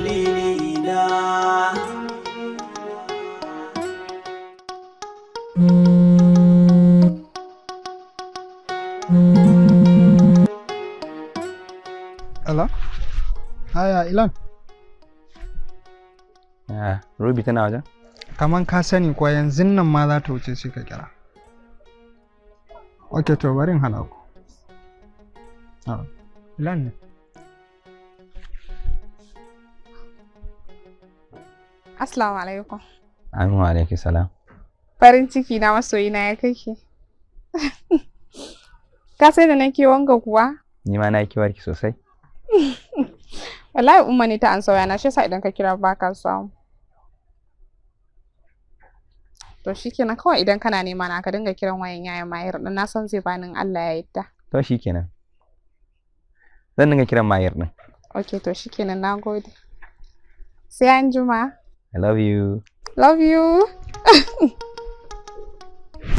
Dalilina. Hello? Haya, Ilan. Ah, Ruby tana wajen? Kaman ka sani kuwa, yanzu nan ma za ta wuce sai ka kira. Ok, to bari in haɗa ku. Ah, Ilan ne. Assalamu alaikum. Amin wa alaiki salam. Farin ciki na, masoyina, ya kake? Ka sai da nake wanka kuwa? Ni ma na yi kewarki sosai. Wallahi Umma ne ta an sauya na, shi yasa idan ka kira baka samu. To shikenan, kawai idan kana nema na ka dinga kiran wayan yayan Mahir din, na san zai bani in Allah ya yarda. To shikenan. Zan dinga kiran Mahir din. Okay, to shikenan, nagode. Sai an jima. I love you. Love you.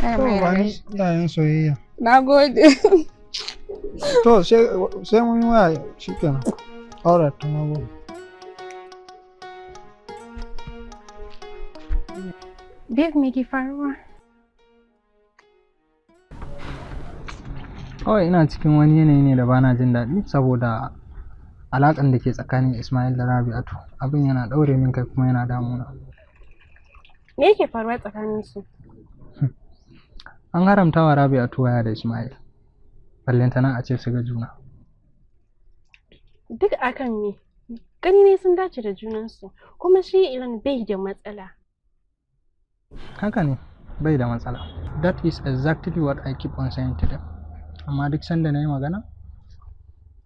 Ai, To Mahir, ba ni yayin soyayya. Nagode. To sai mun yi waya, shikenan. Alright, to na gode. Babe, me ke faruwa? Kawai ina cikin wani yanayi ne da bana jin daɗi saboda alaƙan da ke tsakanin Ismail da Rabi'atu. Abin yana ɗaure min kai kuma yana damuna. Me yake faruwa tsakanin su? An haramta wa Rabi'atu waya da Ismail. Ballantana a ce su ga juna. Duk akan me? Gani ne sun dace da junansu, kuma shi Ilan bai da matsala. Haka ne, bai da matsala. That is exactly what I keep on saying to them. Amma duk sanda na yi magana,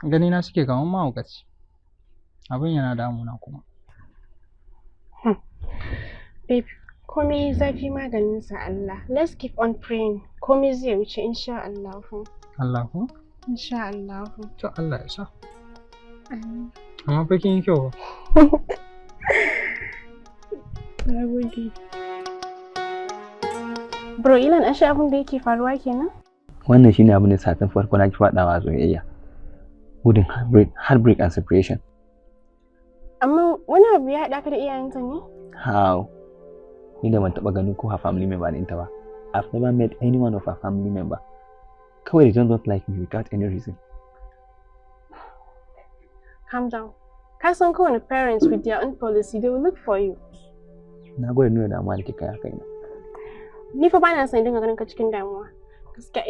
gani na suke kamar mahaukaci. Abin yana damuna kuma. Babe, komai zafi maganinsa Allah. Let's keep on praying. Komai zai wuce insha Allah. Allah ko? Insha Allah. To Allah ya sa. Amma fa kin yi kyau fa. Na gode. Bro, Ilan, ashe abin da yake faruwa kenan? Wannan shine abin da satin farko na ki faɗawa soyayya. Gudun heartbreak, heartbreak and separation. Amma wani abu ya haɗa ka da iyayenta ne? How? Ni da ban taɓa ganin ko her family member ɗinta ba. I've never met any one of her family member. Kawai they don't like me without any reason. Calm down. Ka san kowane parents with their own policy, they will look for you. Na gode nuna damuwa da kika yi a kaina. Ni fa bana son dinga ganin ka cikin damuwa. Gaskiya.